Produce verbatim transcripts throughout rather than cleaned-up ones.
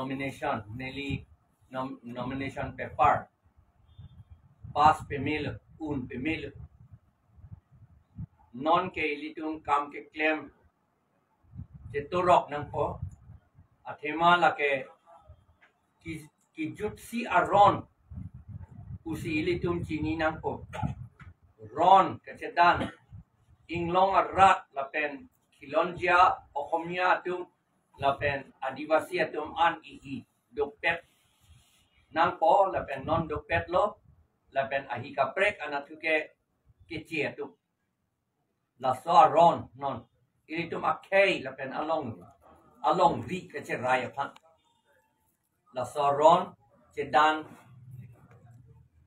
nomination, neli nom, nomination paper pass pemelo, un pemelo. Non ke ilitum kam keklem cheturok nangpo, athema lake ki, kijutsi aron pusi ilitum chini nangpo. Ron kachedan, inglong arat lapen khilonjia Oxomiya atum lapen Adivasi atum an ihi dopet nangpo, lapen non dopetlo, lapen ahi kaprek anatthu ke keche atum. Laso aron non ilitum akhei lapen along, alongri kacherai aphan. Laso aron chedan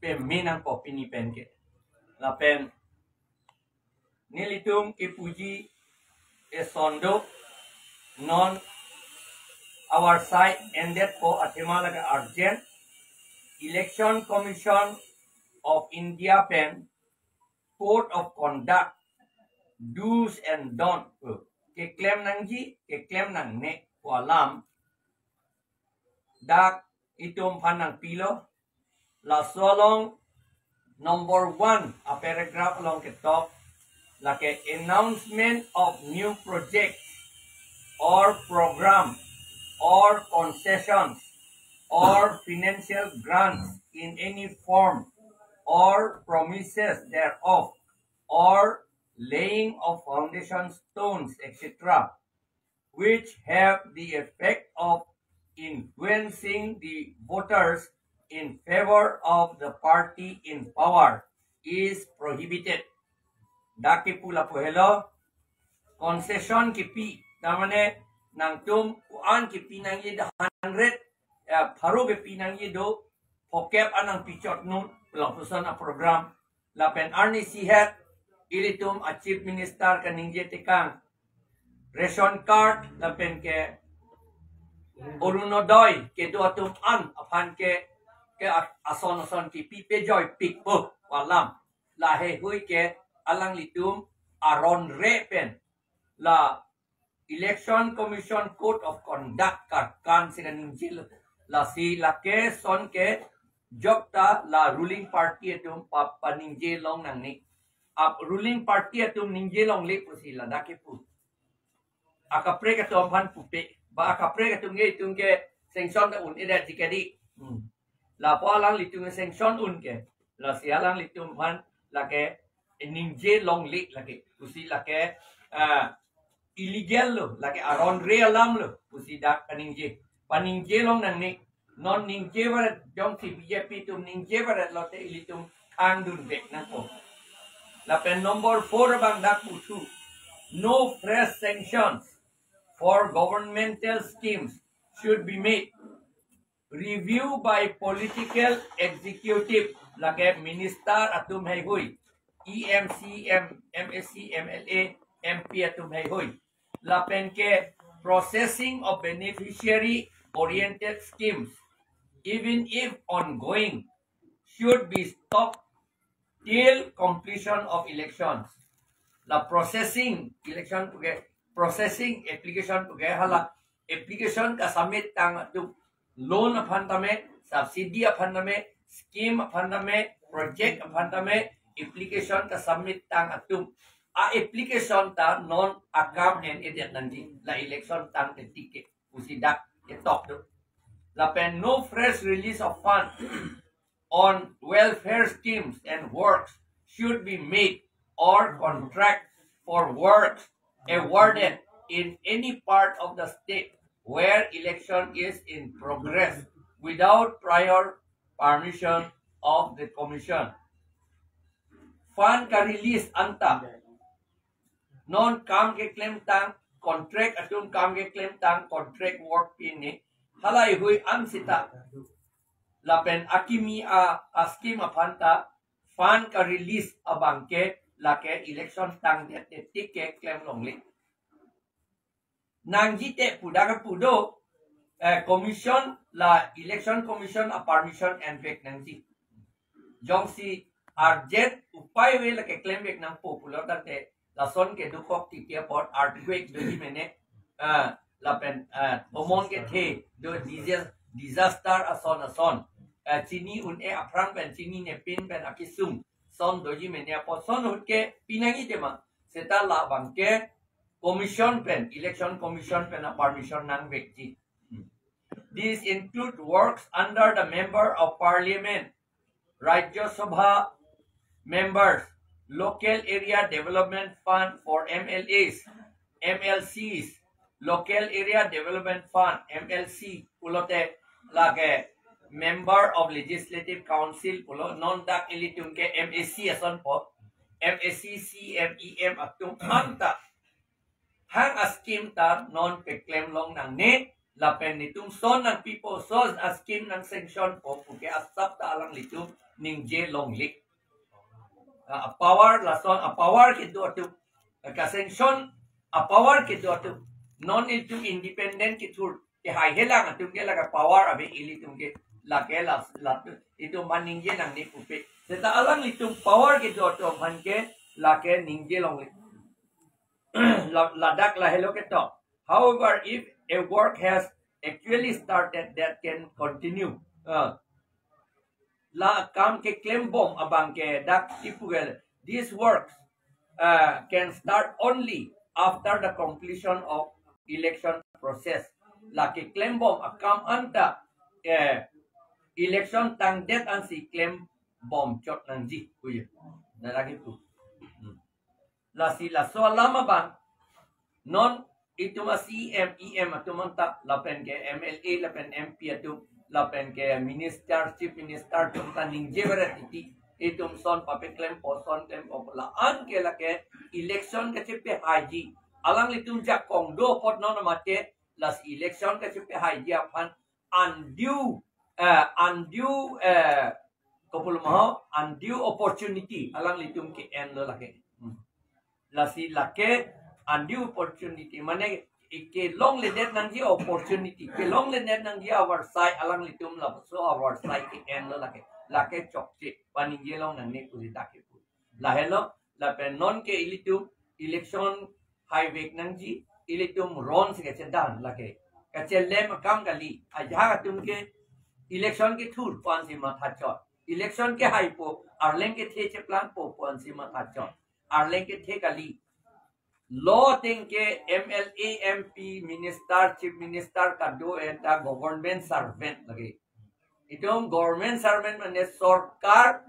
peme nangpo pini pen ke. Lapen nelitum kepuji eson do, non our side endetpo, athema lake urgent. Election Commission of India pen Code of Conduct, do's and don't, eh, keklem nangji, keklem nangne pu alam dak itum aphan nangpilo. Laso along number one a paragraph along ketok, lake announcement of new project or program or concessions or financial grants in any form or promises thereof or laying of foundation stones, et cetera, which have the effect of influencing the voters in favor of the party in power is prohibited. Dak kepu lapu helo, concession kepi, tamane nangtum ko-an kepi nangji, the hundred, eh, pharo kepi nangji do, phokep an nangpichot non, lapuson a program. Lapen arnisi het ilitum a Chief Minister kaningje tekang, ration card lapen ke Orunodoi kedo atum an aphan ke, ke a-, ason ason kepi pejoipikpo pu alam. Laheihui ke alanglitum aron re pen la Election Commission Code of Conduct karkan si kaningjelo. Lasi lake ason ke jokta la ruling party atum pa, paningje long nangne. Ap ruling party atum ningje longle pusi ladak kepu. Akaprek atum aphan pupe. Ba akaprek atum ke itum ke sanction ta un-edetji kedi. Hmm. Lapu alanglitum ke sanction un ke. Lasi alanglitum aphan lake ningje longle lake. Pusi lake, ah, illegal lo, lake aron re alam lo pusi dak paningje. Paningje long nangne, non ningje varet, jongsi B J P atum ningje varet lote ilitum thangdunvek nangpo. Lapen number four abang dak puthu, no fresh sanctions for governmental schemes should be made. Review by political executive, lake minister atum heihui, E M C, M, M A C, M L A, M P atum heihui. Lapen ke processing of beneficiary oriented schemes, even if ongoing, should be stopped till completion of elections. La processing election puke, processing application puke, hala application kasubmit tang atum, loan aphan tame, subsidy aphan tame, scheme aphan tame, project aphan tame, application kasubmit tang atum a application ta non akam en-edet nangji, la election tangte tik ke pusi dak ketok do. Lapen no fresh release of fund on welfare schemes and works should be made or contract for works awarded in any part of the state where election is in progress without prior permission of the commission. Fund ka-release anta, non kam keklem tang, contract atum kam keklem tang, contract work pine, halaihui an sita. Lapen akimi a, a scheme aphan ta fund ka-release abang ke lake election tangdet tik ke klem longle. Nangji te pu dak kepu do, eh, commission, la election commission a permission envek nangji. Jongsi urgent upai ave lake klemvek nangpo pulo tangte, lason kedukok titi apot earthquake doji mene, eh, lapen, eh, omon kethe, do disaster, disaster ason ason. Eh, chini un-e aphrang pen, chinine pin pen akesung son doji mene apot son ahut ke pinangji tema. Seta labang ke commission pen, election commission pen a-permission nangvekji. Hmm. This include works under the Member of Parliament, Rajya Sabha members, Local Area Development Fund for M L As, M L Cs, Local Area Development Fund, M L C, pulote lake Member of Legislative Council pulo, non dak ilitum ke M A C asonpo, M A C, C M, E M atum anta hang a-scheme ta non peklem long nangne, lapen netum son nangpipo, son a-scheme nang sanction po puke asap ta alanglitum ningje longle. A-power lason, a-power kedo atum, ka-sanction a-power kedo atum, non ilitum independent kethur, kehaihelang atum ke lake power ave ilitum ke, lake la, la, itum aphan ningje nangne pupe. Seta alanglitum power kedo atum aphan ke lake ningje longle. La-, ladak lahelo ketok. However, if a work has actually started, that can continue. Ah. La kam keklembom abang ke dak ipukel. These works, uh, can start only after the completion of election process. La keklembom akam anta, eh, election tangdet ansi klembom chot nangji. Kuyu. Dak lagi pu. Hmm. Lasi laso alam abang non itum a-C M, E M atum anta, lapen ke M L A, lapen M P atum, lapen ke minister, chief minister atum ta ningje beret titi. Itum son papeklempo, son klempo, la-an ke lake election kachepehaiji. Alanglitum jakong do apot non mate, lasi election kachepehaiji aphan undue, eh, undue, eh, kopulom ho, undue opportunity alanglitum ke-enlo lake. Hmm. Lasi lake undue opportunity, mane kelongledet nangji opportunity, kelongledet nangji avarsai alanglitum laso avarsai ke-enlo lake. Lake chokche, paningje long nangne pusi dak kepu. Lahelo, lapen non ke ilitum election haivek nangji, ilitum ron si kachedan lake. Kachelem akam kali, ajahak atum ke election kethur pu ansi matha chot. Election kehaipo, Arleng kethe cheplangpo pu ansi matha chot. Arleng kethe kali. Lo ateng ke M L A, M P, minister, chief minister kado-an ta government servant lake. Itum government servant mane sorkar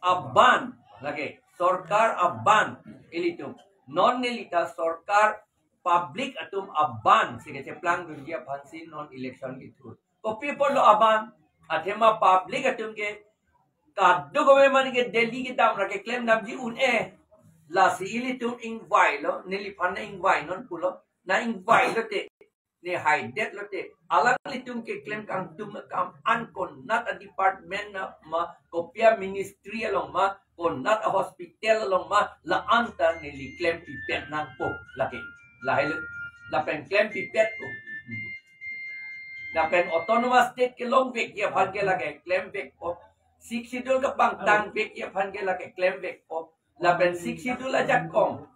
a-bond lake. Sorkar a-bond ilitum. Non neli ta sorkar, public atum a-bond si kacheplang dunji aphansi non election kethur. Kopi apotlo a-bond? Athema public atum ke kadokave mane ke Delhi kedam ra keklem damji un-e. Lasi ilitum ingvailo, neliphan na ingvainon pulo. Na ingvai lote, ne haidet lote, alanglitum keklem kangtum akam an konat a-department na ma, kopi a-ministry along ma, konat a-hospital along ma, la-an ta neli klempipet nangpo lake. Lahelo, lapen klempipetpo. Lapen autonomous state kelongvekji aphan ke lake klemvekpo. Sixth Schedule kapangtangvekji aphan ke lake klemvekpo. Lapen Sixth Schedule ajakong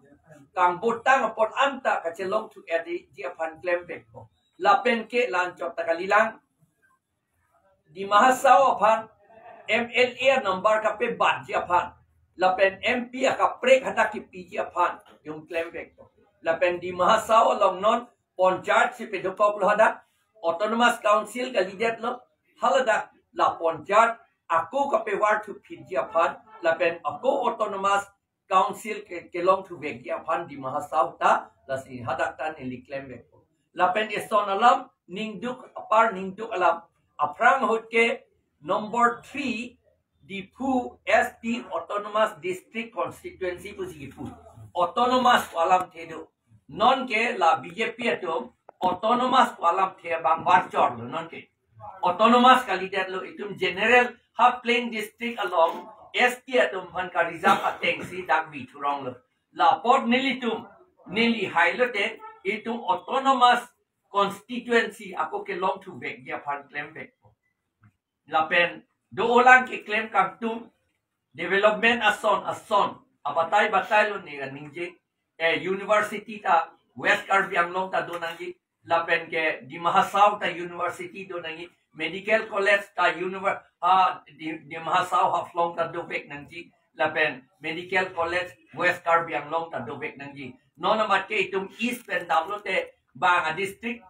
kangbotang apot anta kachelongthu-etji aphan klemvekpo. Lapen ke la-anchot ta kalilang. Dima Hasao aphan M L A a-number kapebatji aphan, lapen M P akaprek hadak kipiji aphan itum klemvekpo. Lapen Dima Hasao along non panchayat si pedokoklo hadak, autonomous council kalidetlo, haladak la panchayat ako kapevarthuphitji aphan, lapen ako autonomous council ke, kelongthuvekji aphan Dima Hasao ta, lasi hadak ta neli klemvekpo. Lapen eson alam, ningduk apar ningduk alam. Aphrang ahut ke number three, Diphu S T Autonomous District Constituency pusi kipu. Autonomous pu alamthe do. Non ke la B J P atum autonomous pu alamthe abang varchorlo non ke. Autonomous kalidetlo, itum general ha plain district along S T atum aphan ka-reserve atengsi dak bithuronglo. La apot nelitum, neli hailote itum autonomous constituency ako kelongthuvekji aphan klemvekpo. Lapen do-olang keklem kangtum, development ason ason abatai batailo ne kaningje. Eh, university ta West Karbi Anglong ta do nangji, lapen ke Dima Hasao ta university do nangji, medical college ta univer-, ha, Di-, Dima Hasao Haflong ta dovek nangji, lapen medical college West Karbi Anglong ta dovek nangji. Non amat ke itum East pen damlote bang a district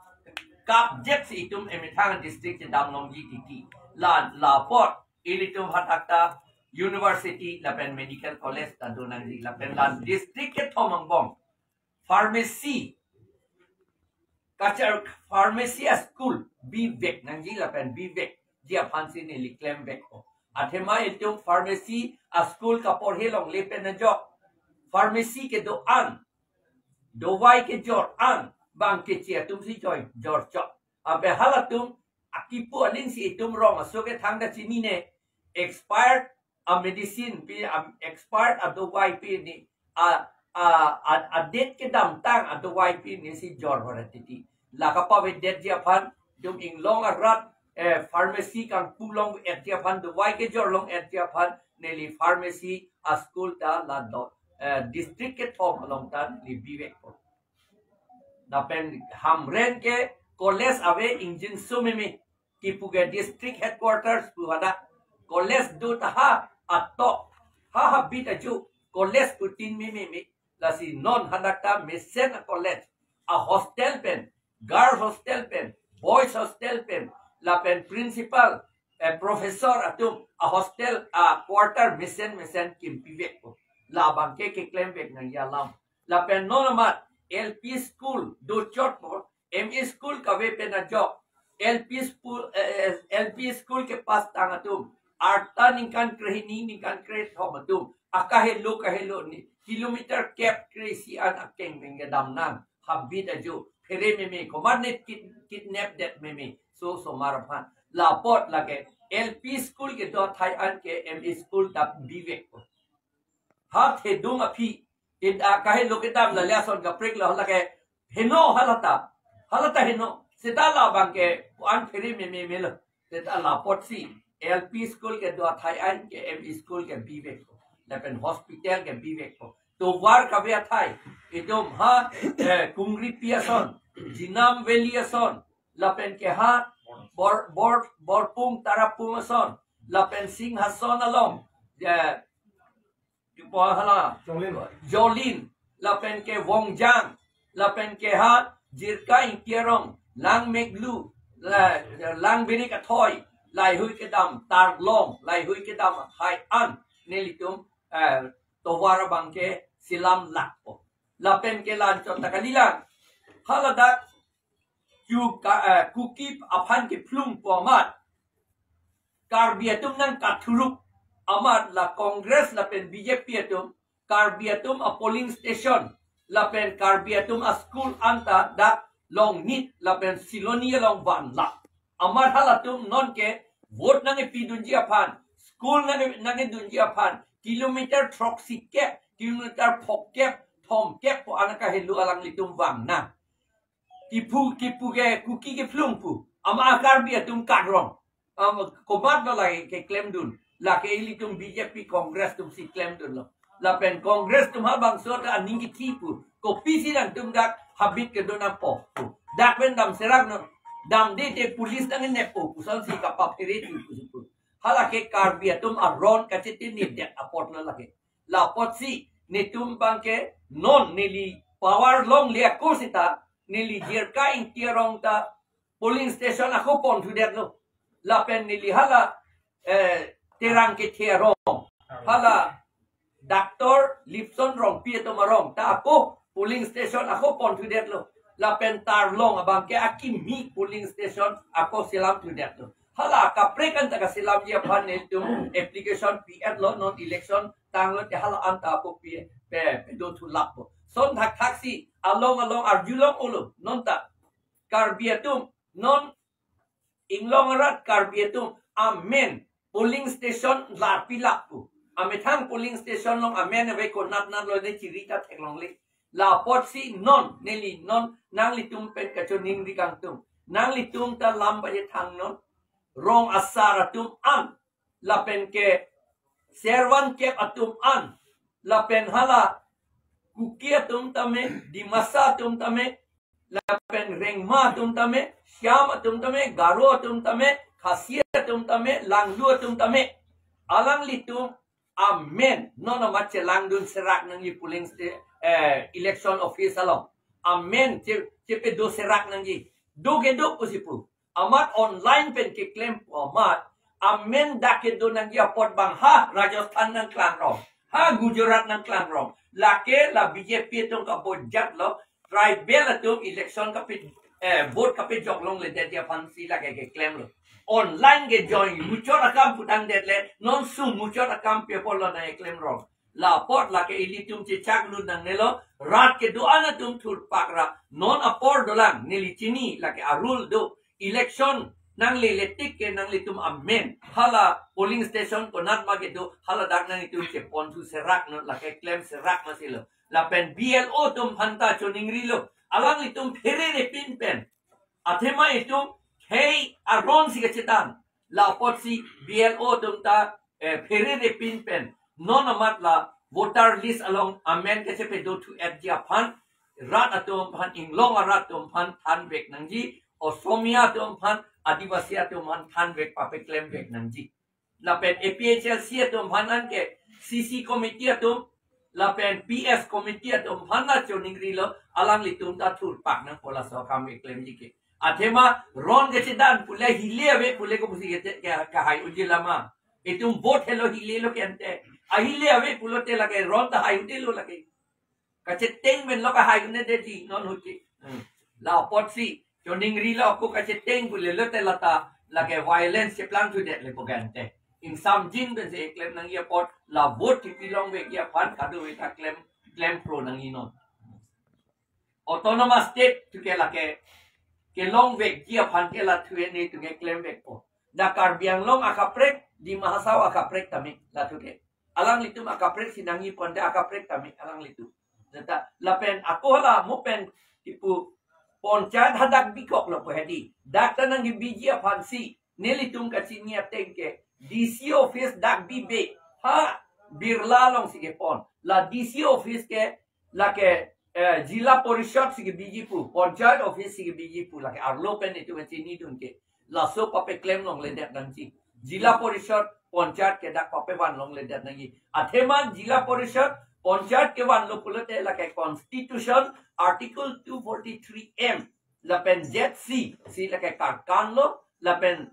kapjek si itum emethang district si damlongji titi. La, la apot ilitum hadak ta university lapen medical college ta do nangji, lapen la district kethom angbong pharmacy, kachar pharmacy a school bivek nangji lapen bivekji aphan si neli klemvekpo. Athema itum pharmacy a school kaporhe longle pen ajok pharmacy kedo-an, dovai kejor-an bang keche atum si joi jorchok. Abe halatum akipu aling si itum rong aso kethang ta chinine, expired a medicine pi, a expired a dovai pi ni, a, a, a, a date kedamtang a dovai pi ni si jor hora titi. La kapavedetji aphan, itum inglong arat, eh, pharmacy kangpu long-etji aphan, dovai kejor long-etji aphan, neli pharmacy a school ta la do, eh, district kethom along ta neli bivekpo. Lapen Hamren ke college ave ingjinso meme, kipu ke district headquarters pu hadak. College do ta ha atok, ha habit aju college putin meme me. Lasi non hadak ta mesen a college, a hostel pen, girls hostel pen, boys hostel pen, lapen principal, eh, professor atum a hostel a quarter mesen mesen kimpivekpo. Labang ke keklemvek nangji alam. Lapen non amat L P school dochotpo, M E school kave pen ajok, L P school, eh, eh, L P school kepass tang atum, arta ningkan krehini ningkan krethom atum, akahelo kahelo ni kilometer kep kre-isi an akeng bengke damnang, habit aju phere meme, komat ne kid-, kidnap det meme, so osomar aphan. La apot lake L P school kedo athai an ke M E school ta bivekpo. Ha thedung aphi, ida kahelo kedam la le ason kaprek lo lake heno halata. Halata heno. Seta labang ke an phere meme melo. Seta la apotsi L P school kedo athai an ke M E school ke bivekpo. Lapen hospital ke bivekpo. Tovar kave athai. Itum ha, eh, Kungripi ason, Jinam Valley ason, lapen ke ha Bor, Bor, Borpung Tarapung ason, lapen Singhason along, eh, Ipo hala Jolin. Jolin, lapen ke Vongjang, lapen ke ha Jirka Ingti arong, Langmeklu, la, Langbirik athoi, Laihui kedam, Tarlong, Laihui kedam athai an nelitum, eh, tovar abang ke selam lakpo. Lapen ke la-anchot ta kalilang. Haladak Ku ka, eh, Kuki aphan kephlungpo amat, Karbi atum nangkathuruk amat la Congress lapen B J P atum Karbi atum a polling station lapen Karbi atum a school anta dak Longnit lapen Siloni along vanlap. Amat halatum nonke vote nangkepidunji aphan, school nang, nangkedunji aphan, kilometer throksi kep, kilometer phongkep, thomkep pu an akahelo alanglitum vangnang. Kipu, kipu ke Kuki kephlung pu. Ama Karbi atum kakrong. Ama komat lo lake keklemdun. Lake ilitum B J P Congress atum si klemdunlo. Lapen Congress atum ha bangso ta aning kithi pu. Kopisi nangtum dak habit kedo nangpo pu. Dak pen dam serak no. Damde te police nangnepo pu. Puson si kapaphere tu pu si pu. Halake Karbi atum aron kachete ni det apot lo lake. La apotsi netum abangke non neli power longle ako seta neli Jirka Ingti arong ta polling station ako ponthudet lo. Lapen neli hala, eh, Terang Kethe arong, hala Doctor Lipson Rongpi atum arong ta ako polling station ako ponthudet lo. Lapen Tarlong abangke akimi polling station ako selamthudet lo. Hala kaprek anta kaselamji aphan netum application pi-et lo, non election tanglo te hala anta ako pi pe, pedothulappo. Son thakthak si along along arjulong olo non ta Karbi atum, non inglong arat Karbi atum amen polling station larpilappo. Amethang polling station along amen ave, konat nat lo ne chiri ta theklongle. La apotsi non neli non nanglitum pen kachiningri kangtung. Nanglitum ta lam baje thang non. Rong asar atum an, lapen ke servan kep atum an, lapen hala Kuki atum tame, Dimasa atum tame, lapen Rengma atum tame, Shyam atum tame, Garo atum tame, Khasi atum tame, Langlu atum tame, alanglitum amen, non amat chelangdun serak nangji polling sta-, eh, election office along. Amen, che, chepedo serak nangji. Do kedo pusi pu. Amat online pen keklem pu amat, amen dak kedo nangji apot bang ha Rajasthan nangklang rong, ha Gujarat nangklang rong. Lake la B J P atum kabojat lo, tribal atum election kape, eh, vote kapejok longledetji aphansi lake keklem lo. Online ke join, muchot akam putangdet le, non su muchot akam paper lo nangkeklem rong. La apot lake ilitum chechak lun nangnelo, rat kedo-an atum thurpak ra, non apor dolang, neli chini, lake arul do, election nanglele tik ke nanglitum amen, hala polling station konat ma kedo, haladak nanglitum cheponthu serak non, lake klem serak masi lo. Lapen B L O atum aphanta choningrilo, alanglitum pherere pin pen, athema itum khei aron si kachethan, la apotsi B L O atum ta, eh, pherere pin pen, non amat la voter list along amen kachepedothu-etji aphan, rat atum aphan, inglong arat atum aphan thanvek nangji, Osomia atum aphan, Adivasi atum aphan thanvek papeklemvek nangji. Lapen A P H L C atum aphan anke C C committee atum, lapen P S committee atum aphan na choningrilo, alanglitum ta thurpak nangpo laso akam keklemji ke. Athema ron kachethan pule hile ave pule kopusi ke, ke, kahai unji lama. Itum vote helo hile lo ke ante. Ahile ave pulote lake ron ta hai unde lo lake. Kacheteng pen lo kahai un'edetji non ahut ke. Hmm. La apotsi choningrilo ako kacheteng pule lote lata lake violence cheplangthudet le pu ke ante. Ingsamjin pensi keklem nangji apot, la vote kipilongvekji aphan kadokave ta klem, klem pro nangji non. Autonomous state thu ke lake kelongvekji aphan ke la thu-e netum keklemvekpo. Dak Karbi Anglong akaprek, Dima Hasao akaprek tame la thu ke. Alanglitum akaprek si nangji ponte akaprek tame alanglitum. Jata lapen ako hala mo pen ipu ponchayat hadak bikok lo pu hedi. Dak ta nangkebiji aphansi nelitum kachini ateng ke D C office dak bibe ha Birla alongsi kepon. La D C office ke lake, eh, Jila Parishad si kebiji pu, Panchayat office si kebiji pu, lake arlo pen itum kachinidun ke. Laso papeklem longledet nangji. Jila Parishad, Panchayat ke dak papevan longledet nangji. Athema Jila Parishad, Panchayat kevanlo pulote lake Constitution Article two forty-three M lapen Z C si lake karkan lo, lapen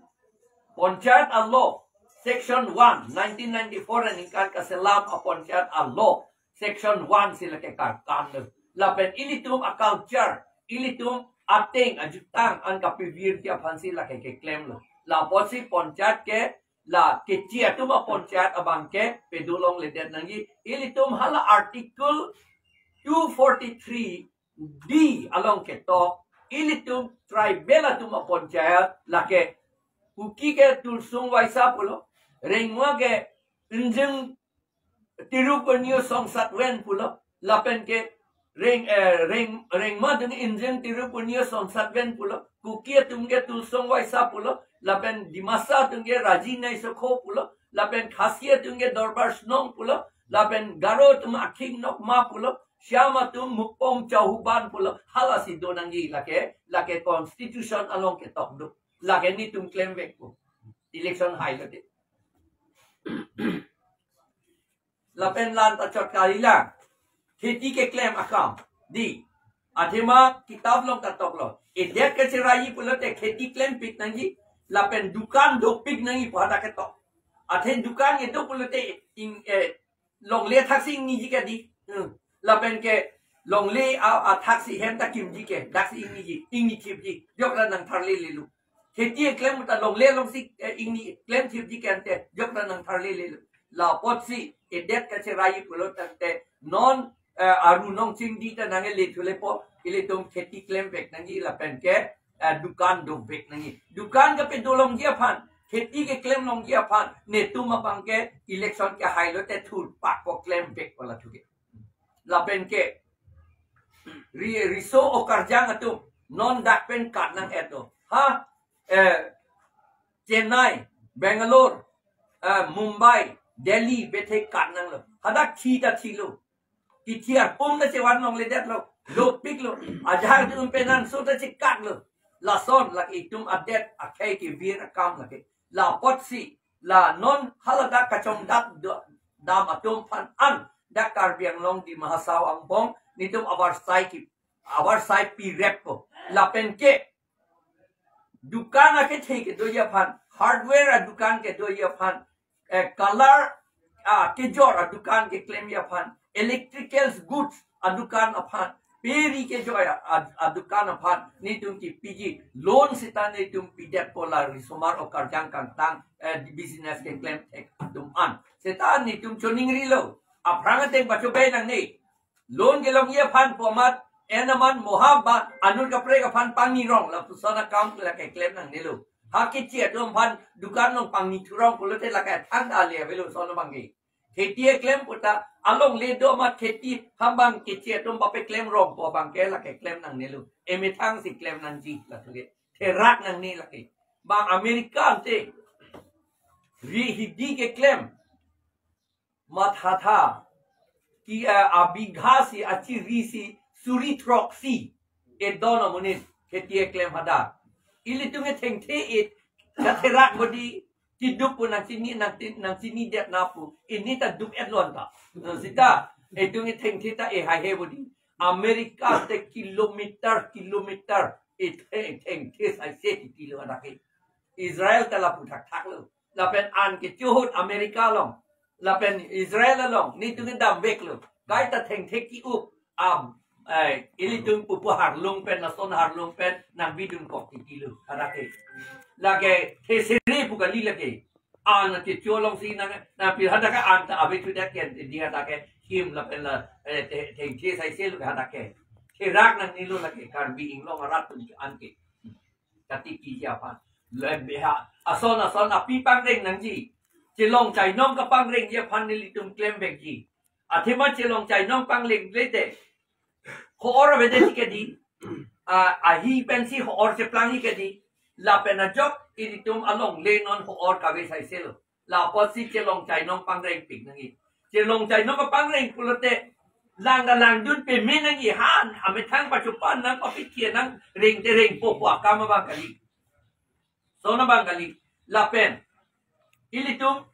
Panchayat a-law, section one, nineteen ninety-four aningkan kaselam a-Panchayat a-law, section one si lake karkan lo. Lapen ilitum a-culture, ilitum ateng ajutang an kapevirji aphansi lake keklem lo. La apotsi Panchayat ke, la kechi atum a-Panchayat abang ke pedolongledet nangji. Ilitum hala Article two forty-three D along ketok, ilitum tribal atum a-Panchayat lake Kuki ke Tulsong Waisa pulo, Rengma ke Injeng Tirup Anyo Songsat Ven pulo, lapen ke Reng, eh, Reng, Rengma atum Injeng Tirup Anyo Songsat Ven pulo, Kuki atum ke Tulsong Waisa pulo, lapen Dimasa atum ke Raji Naisokho pulo, lapen Khasi atum ke Dorbar Snong pulo, lapen Garo atum Akhing Nokma pulo, Shyam atum Mukpom Chauhuban pulo, halasi do nangji lake, lake Constitution along ketok do. Lake netum klemvekpo. Election hai lote. Lapen la-an ta chot kali la. Kheti keklem akam. Di. Athema kitab along ta toklo. Edet kacheraiji pulote kheti klempik nangji. Lapen dukan dopik nangji pu hadak ketok. Athe dukan kedo pulote ing, eh, longle athaksi ingniji ke di. Hmm. Lapen ke longle a, athaksi hem ta kimji ke, daksi ingniji, ingni thipji. Jok ra nangtharlelelo. Kheti keklem ta longle alongsi, eh, ingni klem thipji ke ante, jok ra nangtharlelelo. La apotsi edet kacheraiji pulo tangte non, eh, aru nong chingdi ta nangkele thulepo, ilitum kheti klemvek nangji lapen ke, eh, dukan dovek nangji. Dukan kapedolongji aphan, kheti keklem longji aphan, netum abang ke election kehai lote thurpakpo, klemvekpo la thu ke. Lapen ke ri-, riso okarjang atum non dak pen kat nang-et do. Ha, eh, Chennai, Bangalore, eh, Mumbai, Delhi bethe kat nanglo. Hadak thi ta thilo. Kithi arpum ta chevan longledetlo. Dopiklo. Ajahak atum penanso ta chekaklo. Lason lake itum adet akhei kevir akam lake. La apotsi, la non haladak kachongdak do-, dam atum aphan an dak Karbi Anglong Dima Hasao angbong netum avarsai ki, avarsai pireppo. Lapen ke dukan akethe kedoji aphan, hardware adukan kedoji aphan, eh, colour, ah, kejor adukan keklemji aphan, electrical goods adukan aphan, pe ri kejor a, a, adukan aphan netum kipiji, loan seta netum pidetpo, la risomar okarjang kangtang, eh, business keklem thek atum an. Seta netum choningrilo. Aphrang ateng pachobai nangne. Loan kelongji aphan pu amat, en aman moham ba, anut kaprek aphan pangnirong, lapuson akam lake klem nangnelo. Ha keche atum aphan dukan along pangni thurong pulote lake thangta le avelo, lason abangke. Kheti eklem puta, alongle do amat kheti ham bang keche atum papeklem rong pu abangke lake klem nangnelo. Emethang si klem nangji lake. Therak nangne lake. Bang America ante ri hidi keklem. Mathatha. Ki, eh, abigha si, achiri si, suri throksi. Edon amonit kheti eklem hadak. Ilitum ethengthe et katherak bodi, kiduk pu nangchini, nangti-, nangchinidet na pu. Ini ta duk etlon ta. Seta itum ethengthe ta ehaihe bodi. America te kilometer, kilometer etheng, ethengthe saise titilo adake. Israel ta lapu thakthaklo. Lapen an kecho ahut America along, lapen Israel along netum kedam veklo. Kaita thengthe ki-up am, eh, ilitum pupu harlung pen, lason harlung pen nangbidunkok titilo. Adake. Lake thesere pu kali lake. An kecho alongsi nang, nangpi hadak an ta ave chudak ken, di hadak him lapen la, eh, the-, thengthe saiselo hadak. Therak nangnelo lake Karbi Anglong arat atum an ke. Katiki ji aphan. Lebeha. Ason ason api pangreng nangji. Chelong chainong kapangrengji aphan nelitum klem vekji. Athema chelong chainong panglengle te, ho-or avedet si kedi. A, ahi pensi ho-or cheplangji kedi. Lapen ajok ilitum alongle non ho-or kave saiselo. La apotsi chelong chainong pangrengpik nangji. Chelong chainong kapangreng pulote lang kalangdun peme nangji, ha amethang pachopan nang papikir nang reng te rengpo pu akam abang kali. Lason abang kali. Lapen ilitum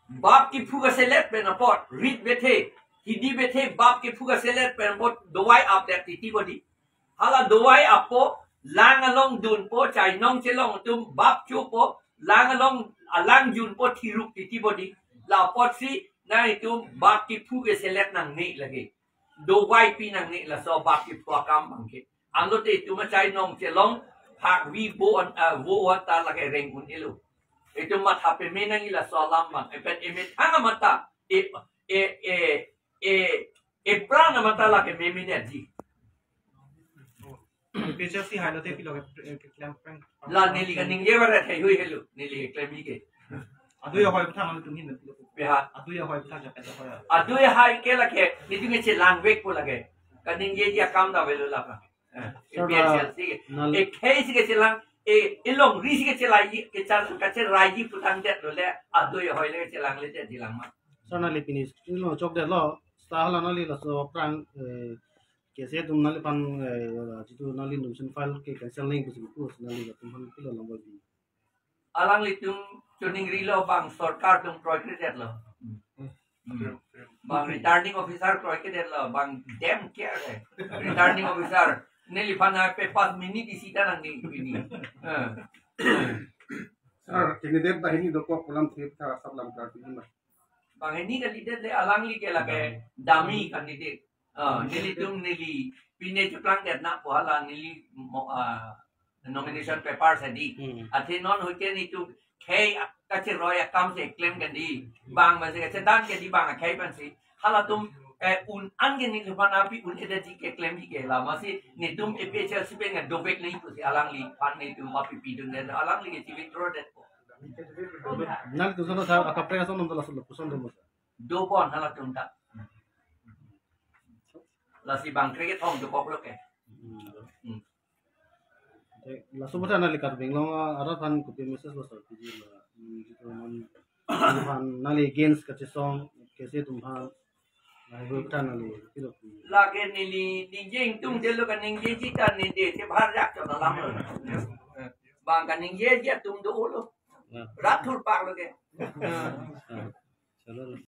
bap kephu kaselet pen apot, rit bethe, hidi bethe, bap kephu kaselet pen apot dovai apdet titi bodi. Hala dovai appo, lang along dunpo, chainong chelong atum bap chopo, lang along, alang junpo thiruk titi bodi. La apotsi nangtum bap kephu keselet nangne lake. Dovai pi nangne laso bap kephu akam abangke. Anlote itum achainong chelong phak vi vo an, ah, vo anta lake reng un-elo. Itum matha peme nangji laso alam abang. Epet emethang amat ta, e, e, e, e, epran amat ta lake meme detji. P H L C hai lote pilo ke, eh, ke klem prank. La neli kaningje barat hai hui helo. Neli klemji ke. Adui ahoi aphuthak nangtum hin pilo. Beha. Adui ahoi aphuthak jaket ahoi. Adui ahoi ke lake, netum kechelang vekpo lake. Kaningjeji akam ta avelo lapa. Eh, Sir, P H L C ke. Nal- E khei si kechelang, e, e longri si kechelaiji, kechar, kacheraiji putangdetlo le, adui ahoi le kechelangledetji lang ma. Sir, nangli pini screen along chokdetlo, seta hala nangli laso aphrang, eh, case atum nangliphan, eh, jitu nangli nomination file ke cancel nangji pusi pu, nangli latum aphan pilo lam bagi. Alanglitum choningrilo bang sorkar atum kroikredetlo. Hmm. Bang returning officer kroikredetlo, bang dem care le. Returning officer, neliphan a pe pas minute isi ta nangji pini. Eh. Sir, candidate banghini dokok pu alam thip tha sab lam klar pini ma. Banghini candidate le alangli ke lake dummy candidate. Ah, nelitum neli pine cheplangdet na pu hala neli mo, ah, nomination paper si di. Hmm. Athe non hoike netum khei kacheroi akam si klem kedi. Bang bang si kachedan kedi bang akhei pensi. Halatum, eh, un an ke neliphan api un-edetji ke klemji ke la masi netum A P H L C pen dovek nangji pusi alangliphan netum api pidundet, alangli ke chi withdraw det. Nangtum sono sa akaprek ason nom ta laso lapuson do mo. Dobon halatum ta. Lasi bang kre kethom dokoklo ke. Hmm. Hmm. Te, laso bata nangli Karbi Anglong arat aphan kopi message lo sir, piji la, hmm, jitu non, aphan nangli against kachesong, case atum aphan. Lake neli ningje ingtungdetlo, kaningjeji ta nede te bhar jak chot alam lo. Bang kaningjeji atum dolo. Rat thurpak lo ke.